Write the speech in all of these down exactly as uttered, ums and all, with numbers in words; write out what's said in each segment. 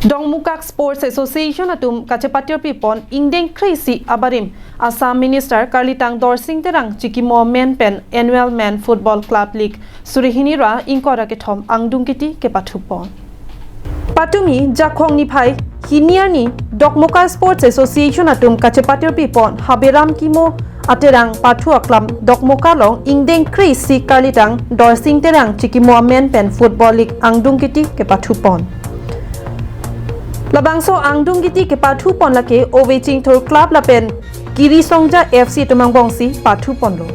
Dongmukak Sports Association atum kachepatirpi pon ingdeng kre-isi abarim Assam Minister Karlitang Dorsing Terang chikimo amen pen Annual Men Football Club League suri hini ra ingkoi ra kethom angdung kiti kepathu pon. Patumi Jakhong niphai hini arni Dongmukak Sports Association atum kachepatirpi pon Haberam Kimo Aterang pathu aklam Dongmukak along ingdeng kre-isi Karlitang Dorsing Terang chikimo amen pen Football League angdung kiti kepathu pon. Labangso angdung kiti kepathu pon lake Ove Chingthur Club lapen Kiri Songja F C atum angbongsi pathu ponlo.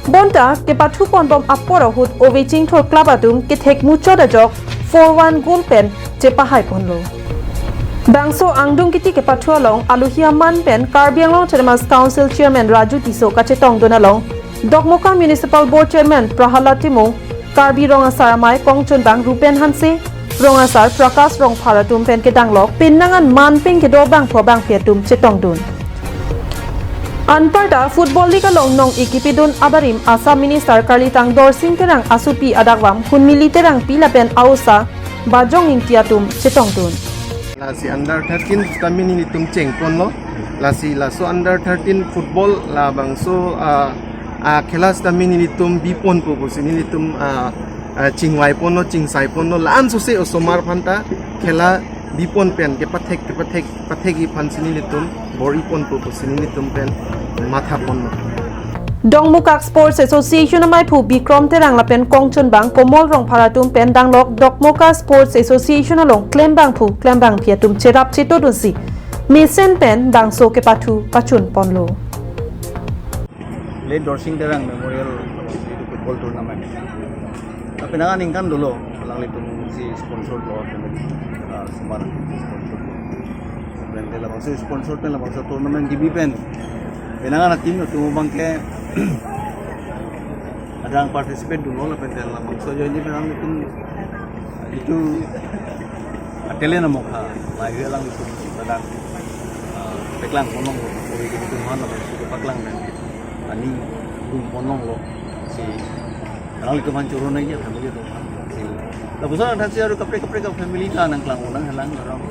Bonta kepathu pon bom apor ahut Ove Chingthur Club atum kethek muchot ajok four one goal pen chepahai ponlo. Bangso angdung kiti kepathu along aluhi aman pen Karbi Anglong Autonomous Council Chairman Raju Tisso kachetongdun along Dongmukak Municipal Board Chairman Prahalad Timung, Karbi Rong Asar Amei kongchunbang Rupen Hanse, Rong Asar Prakash Rongphar atum pen kedanglok penang an manpeng kedo bangpho bangphi atum chetongdun. Anparta Football League along nong-ik kipidun abarim Assam Minister Karlitang Dorsing Terang asopi adakvam Hunmili Terangpi lapen a-osa Bajong Ingti atum chetongdun. Lasi under thirteen sitame nelitum chengponlo. Lasi laso under thirteen football labangso, ah, ah, khela sitame nelitum biponpo pusi nelitum, ah, ah, chingvaiponlo, chingsaiponlo. La-an sose osomar aphanta khela bipon pen kepathek kepathek pathekji aphansi nelitum bor-iponpo pusi nelitum pen mathaponlo. Dongmukak Sports Association amaiphu Bikrom Terang lapen kongchunbang Komol Rongphar atum pen danglok Dongmukak Sports Association along klembangphu klembangphi atum cherap chetodunsi mesen pen bangso kepathu pachun ponlo. Late Dorsing Terang Memorial Football Tournament. Tapi nang aningkan dulu, alanglitum si sponsor lo, ah, semar sponsor lo. Pen labangso sponsor pen labangso tournament dibi pen. Penang anak team atum abangke adang participate dunlo lapen labangso join di pen alanglitum itu atele na mokha, lagi alanglitum kadang, ah, paklang ponlonglo, kori kini tumhan labangso paklang pen. Ani dun ponlonglo si alanglitum aphan choro nangji family atum aphan. Si lapuson athasi aru kaprek kaprek a-family ta nangklang unang helang orang,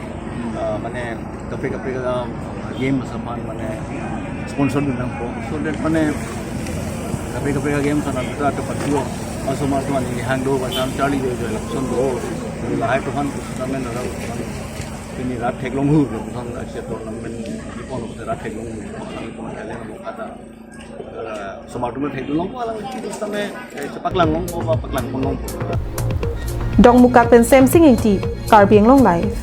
ah, mane kaprek kaprek a-game asaphan mane sponsor dun nangpo. So that mane kaprek kaprek a-game sana ta kepathu asomar atum ani hang do ba sam charli joijoi lapuson do. Lahai atum aphan khusus amen orang ini rat theklong hu lapuson asia tournament di pon rat theklong hu. Kata Osomar atum theklongpo alang kiti sitame, eh, chepaklang longpo ba paklang ponlongpo. Dongmukak pen Semsing Ingti, Karbi Anglong Live.